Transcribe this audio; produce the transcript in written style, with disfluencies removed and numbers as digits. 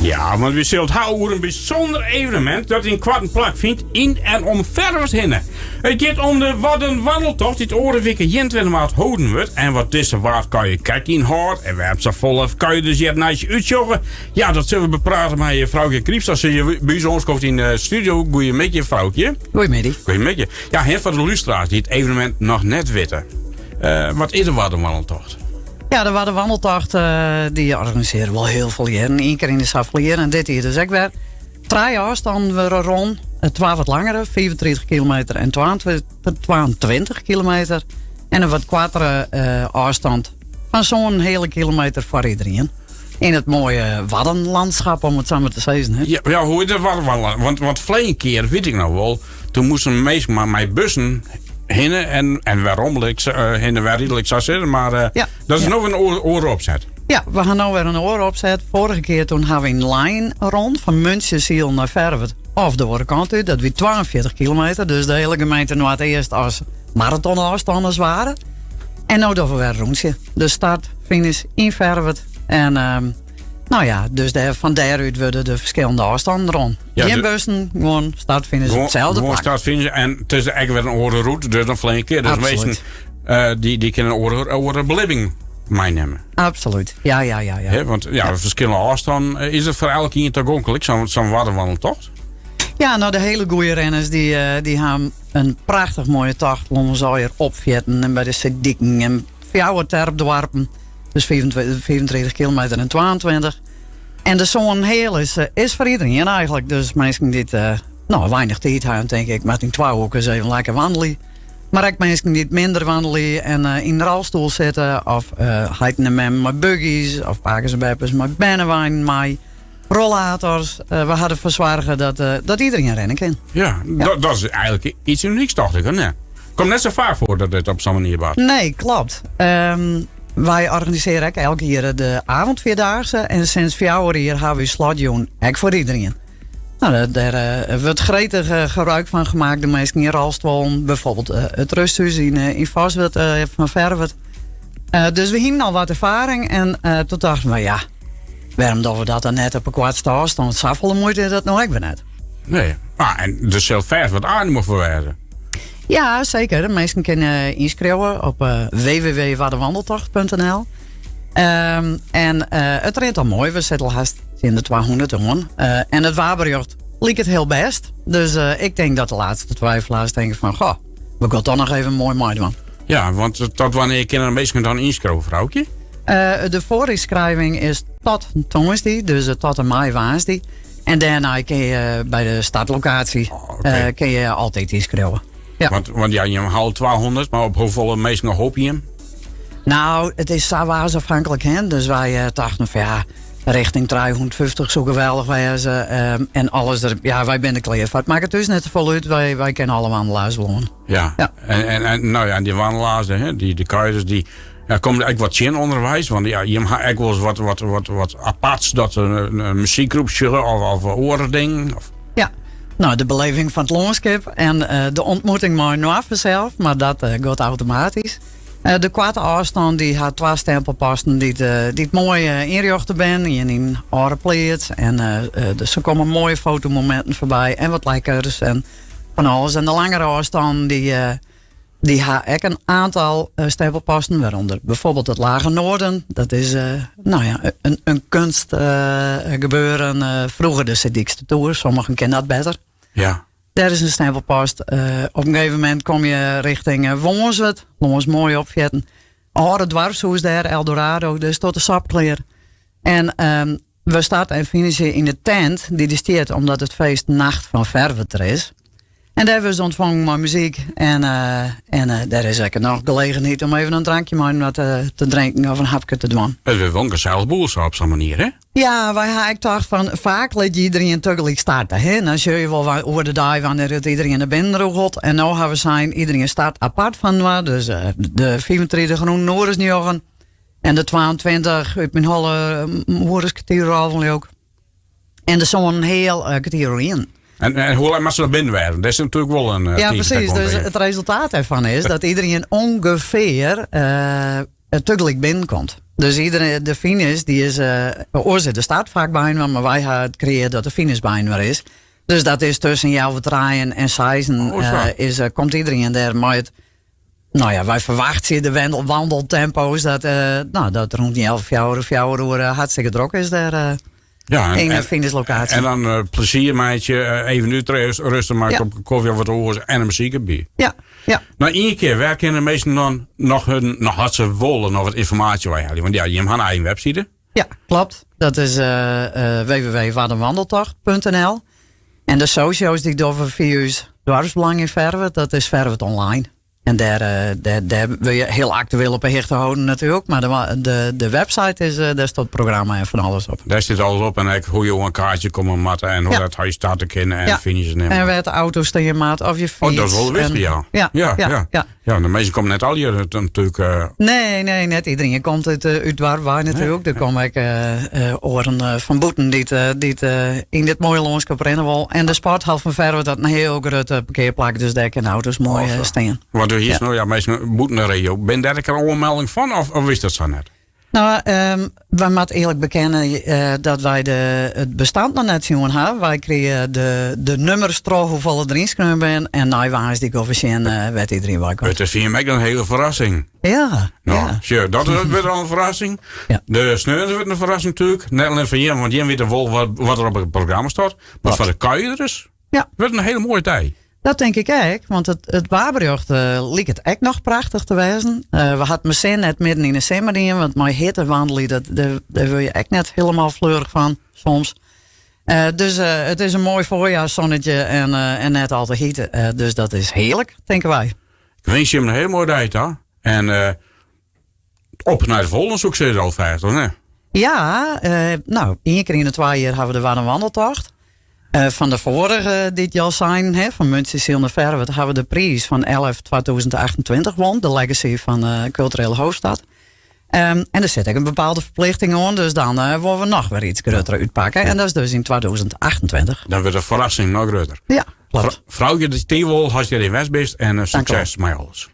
Ja, want wy sille it ha oer in bysûnder evenemint dat ynkoarten plakfynt yn en om Ferwert hinne. It giet om de Waddenwandeltocht dy't oare wike 21 maart holden wurdt. En wat dizze Waadkuier krekt ynhâldt en wêrom't safolle kuierders hjir neist útsjogge, ja, dat sille we beprate mei Froukje Kriepstra. Se is by ús oanskoft yn de studio. Goeiemiddei, Froukje. Goeiemiddei. Goeiemiddei. Ja, hè, foar de lústeraars dy't it evenemint noch net witte. Wat is de Waddenwandeltocht? Ja, de Waddenwandeltocht dy organisearje we al hiel folle jierren. Ien kear yn de safolle jier en dit jier dus ek wer. Trije ôfstannen wurde rûn. Twa wat langere, 35 kilometer en 22 kilometer. En in wat koartere ôfstân fan sa'n heale kilometer foar iderien. Yn it moaie Waddenlandschap, om it sa mar te sizzen. Hè? Ja, ja, hoe is dat Waddenwandel? Want ferline kear, wit ik noch wol, doe moasten minsken mar mei bussen hinne en werom, hinne wer ridlik sa sizze. Mar dat is no in oare opset. Ja, we ha no wer in oare opset. Foarige kear doe ha we in line rûn fan Muntsjesyl nei Ferwert of de oare kant út. Dat wie 42 kilometer. Dus de hiele gemeente Noardeast as maratonôfstân as ware. En no dogge we wer in rûntsje. De start, finish yn Ferwert. En nou ja, dus dêr, fan dêrút wurde de ferskillende ôfstannen rûn. Ja, Gjin bussen, gewoan start, finish op itselde Gewoan plak. start, finish. En it is ek wer in oare rûte, dus dan ferline kear. Dus minsken dy kinne in oare belibbing meinimme. Absolút, ja. Hè, want ja, ferskillende ôfstannen, is it foar elkenien tagonklik, sa'n Waddenwandeltocht? Ja, no de hiele goede renners dy ha in prachtich moaie tocht lâns allegear opfearten en by de seediken en fjouwer terpdoarpen. Dus 35 kilometer en 22. En de sân heal is foar iderien eigentlik. Dus minsken dy't no, weinich tiid ha, tink ik, moat yn twa oerkes even lekker wandelje. Mar ek minsken dy't minder wandelje en yn in rolstoel sitte. Of heiten en memmen mei buggies. Of pakes en beppes mei berneweinen mei rollators. We ha derfoar soarge dat iderien rinne kin. Ja, dat is eigentlik iets unyks, tocht ik. Hè? Komt net sa faak foar dat dit op sa'n manier bart. Nee, klopt. Wy organisearje ek elk jier de avondvierdaagse. En sinds fjouwer jier ha we slotjûn ek foar iderien. No, dêr wurdt gretich gebruik fan makke. De minsken yn rolstuollen, bijvoorbeeld it rêsthûs yn Foswert fan Ferwert. Dus we hienen al wat erfaring en doe tochten we, ja, wêrom dogge we dat dan net op 'e koartste ôfstân? Safolle muoite is dat no ek wer net. Nee, ah, en der sil fêst wat animo foar wêze. Ja, seker. De minsken kinne ynskriuwe op www.waddenwandeltocht.nl. En it rint al moai. We sitte al hast tsjin de 200 oan. En it waarberjocht liket hiel bêst. Dus ik tink dat de laatste twyfelaars tinke fan, goh, we gean toch noch even moai meidwaan. Ja, want tot wannear kinne de minsken dan ynskriuwe, Froukje? De foarynskriuwing is tot tongersdei, dus tot en mei woansdei. En dêrnei kinne je by de startlokaasje kinne je altyd ynskriuwe. Ja. Want ja, je ha al 200, mar op hoefolle minsken hoopje je? No, it is sa waarsafhanklik. Hè? Dus wy tochten fan ja, richting 350 soe geweldich wêze. En alles der, ja, wy binne der klear foar. It makket ús net safolle út. Wy kinne alle wandelaars wol oan. Ja. En no ja, dy wandelaars, hè, dy kuierders, dy ja, komme ek wat tsjin ûnderweis. Want ja, je ha ek wolris wat aparts dat in muzykgroep sjogge of oare dingen. Of... Ja, no, de beleving fan it lânskip en de ûntmoeting mei inoar fansels, mar dat giet automatysk. De koarte ôfstân dy hat twa stempelposten dy't moai ynrjochte binne. Ien yn âlde pleats en dus der komme moaie fotomominten foarby en wat lekkers en fan alles. En de langere ôfstân dy ha ek in oantal stempelposten, wêrûnder bijvoorbeeld it Lage Noarden. Dat is no ja, in kunstgebeuren. Froeger de Seedykster Toer, sommigen kenne dat better. Dêr is in stempelpost. Op in gegeven momint komme je richting Wânswert, lâns moaie opfearten. Âlde doarpshûs dêr, Eldorado, dus tot de sop klear. En we starte en finishen yn de tent dy't der stiet omdat it feest Nacht fan Ferwert is. En dêr wurde se ûntfongen mei muzyk. En dêr is ek noch gelegenheid om even in drankje mei inoar te drinken of in hapke te dwaan. It wurdt wol in gesellich boel sa op sa'n manier, hè? Ja, wy ha ek tocht fan faak lit je iderien tagelyk starte. Hè? Dan sjogge je wol oer de dei wannear it iderien nei binnen rûgelt. En no ha we sein, iderien start apart fan inoar. Dus de 35 rûn in oer as njoggen. En de 22 út myn holle oer as kertier oer alven leau ik. En de sân heal kertier oer ien. En hoe lang moat se noch binnen wêze? Dat is natuerlik wol in Ja, tiid precies. Dus it resultaat dêrfan is dat iderien ûngefear tagelyk binnenkomt. Dus iedereen, de finish, die is, uh, oars is de start faak byinoar, mar wy ha it kreëarre dat de finish byinoar is. Dus dat is tusken healwei trijen en seizen Oh, zo. uh, is, uh, komt iedereen dêr mei it. No ja, wy ferwachtsje de wendel, wandeltempo's dat, uh, no, dat rûn 3:30, 4 oere hartstikke drok is dêr uh, Ja, en, yn de en, finishlokaasje. en dan eh, plezier meitsje, eh, even útrêste, mar Ja. kopke kofje of wat oars en in muzyk derby. Ja, ja. No, ien kear, wêr kinne de minsken dan noch hun, noch as se wolle, noch wat ynformaasje weihelje? Want ja, jim ha in eigen webside. Ja, kloppet. Dat is uh, uh, www.waddenwandeltocht.nl. En de socio's dy't dogge fia ús doarpsbelang yn Ferwert, dat is Ferwert Online. En dêr, uh, dêr, dêr wurde je hiel aktueel op 'e hichte holden natuerlik. Mar de, de, de website is, uh, dêr stiet it programma en fan alles op. Dêr stiet alles op en ek hoe't jo in kaartsje komme moatte en hoe Ja. dat hy starte kin en Ja. finishen nimme. En wêr't de auto stean moat of je fyts. Oh, dat is wol wichtich, En- ja. Ja, Ja, ja, ja. ja. Ja, de minsken komme net allegear natuerlik. eh, Nee, nee, net iedereen komt út, uh, út doarp wei natuerlik. Der komme ek uh, oaren uh, fan bûten dy't, uh, dy't uh, yn dit moaie lânskip rinne wolle. En de sporthal fan Ferwert hat in hiel grut parkearplak, dus dêr kinne auto's moai Oh, uh, zo. stean. Want hjir is Ja. no, ja, minsken bûten de regio. Bin dêr ek in oanmelding fan of, of is dat sa net? No, um, wy moatte earlik bekenne uh, dat wy de, it bestân noch net sjoen ha. Wy krije de, de nûmers troch hoefolle der ynskreaun binne. En nei woansdei gean we sjen uh, wêr't iedereen wei komt. It is foar my ek in hiele ferrassing. Ja, No, ja. sjoch, dat wurdt al in ferrassing. Ja. De sneon wurdt in ferrassing natuerlik. Net allinnich foar jim, want jim witte wol wat, wat der op it programma stiet. Mar foar de kuierders Ja. wurdt in hiele moaie dei. Dat tink ik ek, want it, it waarberjocht uh, liket ek noch prachtich te wêzen. Uh, we hiene sin net midden yn de simmer dien, want mei hitte wandelje, dat, dêr, dêr wurde je ek net hielendal fleurich fan, soms. Uh, dus uh, it is in moai foarjaarssonnetje en, uh, en net al te hyt. Uh, dus dat is hearlik, tinke wy. Ik winskje jim in hiele moaie dei ta. En uh, op nei de folgjende sukses alfêst, of net? Ja, uh, no, ien kear yn de twa jier ha we de Waddenwandeltocht. Uh, fan de foarige dy't jo al seinen, hè, fan Muntsjesyl nei Ferwert, ha we de priis fan 11 2028 wûn, de legacy fan de kulturele haadstêd. Um, en der sit ek in bepaalde ferplichting oan, dus dan uh, wolle we noch wer yts grutter útpakke. En dat is dus yn 2028. Dan wurdt de ferrassing noch grutter. Ja, kloppet. Froukje de Tiwol, as je der west bist en uh, sukses mei alles.